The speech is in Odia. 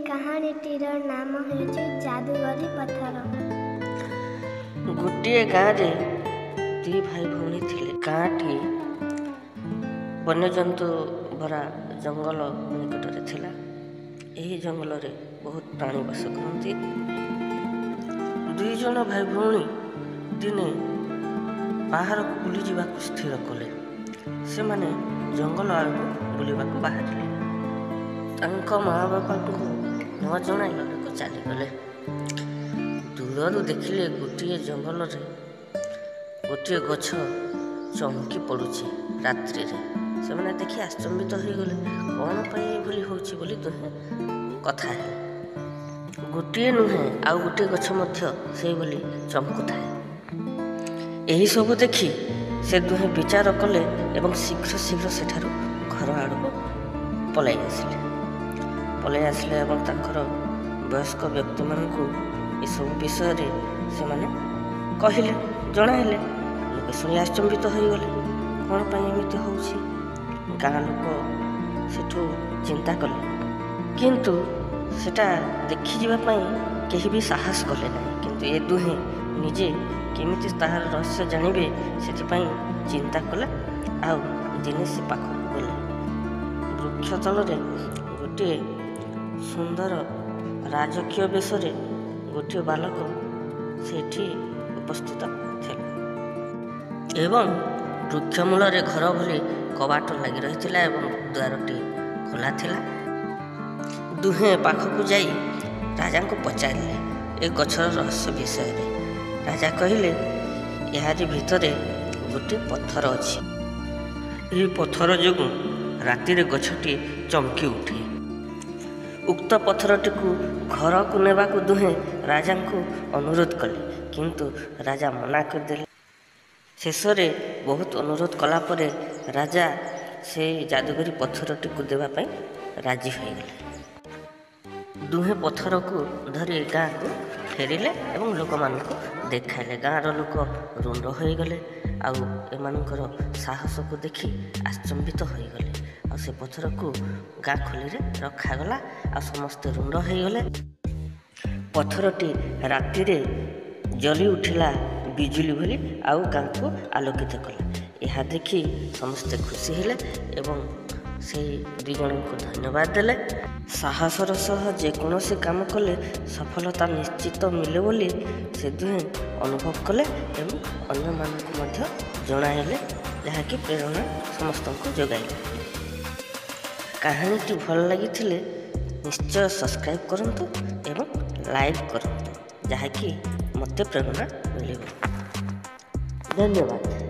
କାହାଣୀଟିର ନାମ ହେଉଛି ଯାଦୁଗରୀ ପଥର। ଗୋଟିଏ ଗାଁରେ ଦୁଇ ଭାଇ ଭଉଣୀ ଥିଲେ। ଗାଁଟି ବନ୍ୟଜନ୍ତୁ ଭରା ଜଙ୍ଗଲ ନିକଟରେ ଥିଲା। ଏହି ଜଙ୍ଗଲରେ ବହୁତ ପ୍ରାଣୀ ବାସ କରନ୍ତି। ଦୁଇ ଜଣ ଭାଇ ଭଉଣୀ ଦିନେ ବାହାରକୁ ବୁଲିଯିବାକୁ ସ୍ଥିର କଲେ। ସେମାନେ ଜଙ୍ଗଲ ଆଡ଼କୁ ବୁଲିବାକୁ ବାହାରିଲେ। ତାଙ୍କ ମା ବାପାଙ୍କୁ ନ ଜଣାଇ ଆଡ଼କୁ ଚାଲିଗଲେ। ଦୂରରୁ ଦେଖିଲେ ଗୋଟିଏ ଜଙ୍ଗଲରେ ଗୋଟିଏ ଗଛ ଚମକି ପଡ଼ୁଛି ରାତ୍ରିରେ। ସେମାନେ ଦେଖି ଆଶ୍ଚମ୍ବିତ ହୋଇଗଲେ। କ'ଣ ପାଇଁ ଏଭଳି ହେଉଛି ବୋଲି ଦୁହେଁ କଥା ହେଲେ। ଗୋଟିଏ ନୁହେଁ, ଆଉ ଗୋଟିଏ ଗଛ ମଧ୍ୟ ସେଇଭଳି ଚମକୁଥାଏ। ଏହିସବୁ ଦେଖି ସେ ଦୁହେଁ ବିଚାର କଲେ ଏବଂ ଶୀଘ୍ର ଶୀଘ୍ର ସେଠାରୁ ଘର ଆଡ଼କୁ ପଳାଇ ଆସିଲେ। ପଳାଇ ଆସିଲେ ଏବଂ ତାଙ୍କର ବୟସ୍କ ବ୍ୟକ୍ତିମାନଙ୍କୁ ଏସବୁ ବିଷୟରେ ସେମାନେ କହିଲେ, ଜଣାଇଲେ। ଲୋକେ ଶୁଣି ଆଶ୍ଚମ୍ବିତ ହୋଇଗଲେ, କ'ଣ ପାଇଁ ଏମିତି ହେଉଛି? ଗାଁ ଲୋକ ସେଠୁ ଚିନ୍ତା କଲେ, କିନ୍ତୁ ସେଟା ଦେଖିଯିବା ପାଇଁ କେହି ବି ସାହସ କଲେ ନାହିଁ। କିନ୍ତୁ ଏ ଦୁହେଁ ନିଜେ କେମିତି ତାହାର ରହସ୍ୟ ଜାଣିବେ ସେଥିପାଇଁ ଚିନ୍ତା କଲେ ଆଉ ଦିନେ ସେ ପାଖକୁ ଗଲେ। ବୃକ୍ଷ ତଳରେ ଗୋଟିଏ ସୁନ୍ଦର ରାଜକୀୟ ବେଶରେ ଗୋଟିଏ ବାଲକ ସେଇଠି ଉପସ୍ଥିତ ଥିଲା ଏବଂ ବୃକ୍ଷ ମୂଳରେ ଘର ଭଳି କବାଟ ଲାଗି ରହିଥିଲା ଏବଂ ଦ୍ୱାରଟି ଖୋଲା ଥିଲା। ଦୁହେଁ ପାଖକୁ ଯାଇ ରାଜାଙ୍କୁ ପଚାରିଲେ ଏ ଗଛର ରହସ୍ୟ ବିଷୟରେ। ରାଜା କହିଲେ, ଏହାରି ଭିତରେ ଗୋଟିଏ ପଥର ଅଛି। ଏହି ପଥର ଯୋଗୁଁ ରାତିରେ ଗଛଟି ଚମକି ଉଠେ। ଉକ୍ତ ପଥରଟିକୁ ଘରକୁ ନେବାକୁ ଦୁହେଁ ରାଜାଙ୍କୁ ଅନୁରୋଧ କଲେ, କିନ୍ତୁ ରାଜା ମନା କରିଦେଲେ। ଶେଷରେ ବହୁତ ଅନୁରୋଧ କଲା ପରେ ରାଜା ସେଇ ଯାଦୁଗରୀ ପଥରଟିକୁ ଦେବା ପାଇଁ ରାଜି ହୋଇଗଲେ। ଦୁହେଁ ପଥରକୁ ଧରି ଗାଁକୁ ଫେରିଲେ ଏବଂ ଲୋକମାନଙ୍କୁ ଦେଖାଇଲେ। ଗାଁର ଲୋକ ରୁଣ୍ଡ ହୋଇଗଲେ ଆଉ ଏମାନଙ୍କର ସାହସକୁ ଦେଖି ଆଶ୍ଚମ୍ବିତ ହୋଇଗଲେ। ଆଉ ସେ ପଥରକୁ ଗାଁ ଖୋଲିରେ ରଖାଗଲା ଆଉ ସମସ୍ତେ ରୁଣ୍ଡ ହୋଇଗଲେ। ପଥରଟି ରାତିରେ ଜଲି ଉଠିଲା ବିଜୁଳି ଭଳି ଆଉ ଗାଁକୁ ଆଲୋକିତ କଲା। ଏହା ଦେଖି ସମସ୍ତେ ଖୁସି ହେଲେ ଏବଂ ସେଇ ଦୁଇ ଜଣଙ୍କୁ ଧନ୍ୟବାଦ ଦେଲେ। ସାହସର ସହ ଯେକୌଣସି କାମ କଲେ ସଫଳତା ନିଶ୍ଚିତ ମିଳେ ବୋଲି ସେ ଦୁହେଁ ଅନୁଭବ କଲେ ଏବଂ ଅନ୍ୟମାନଙ୍କୁ ମଧ୍ୟ ଜଣାଇଲେ, ଯାହାକି ପ୍ରେରଣା ସମସ୍ତଙ୍କୁ ଯୋଗାଇଲେ। କାହାଣୀଟି ଭଲ ଲାଗିଥିଲେ ନିଶ୍ଚୟ ସବସ୍କ୍ରାଇବ୍ କରନ୍ତୁ ଏବଂ ଲାଇକ୍ କରନ୍ତୁ, ଯାହାକି ମୋତେ ପ୍ରେରଣା ମିଳିବ। ଧନ୍ୟବାଦ।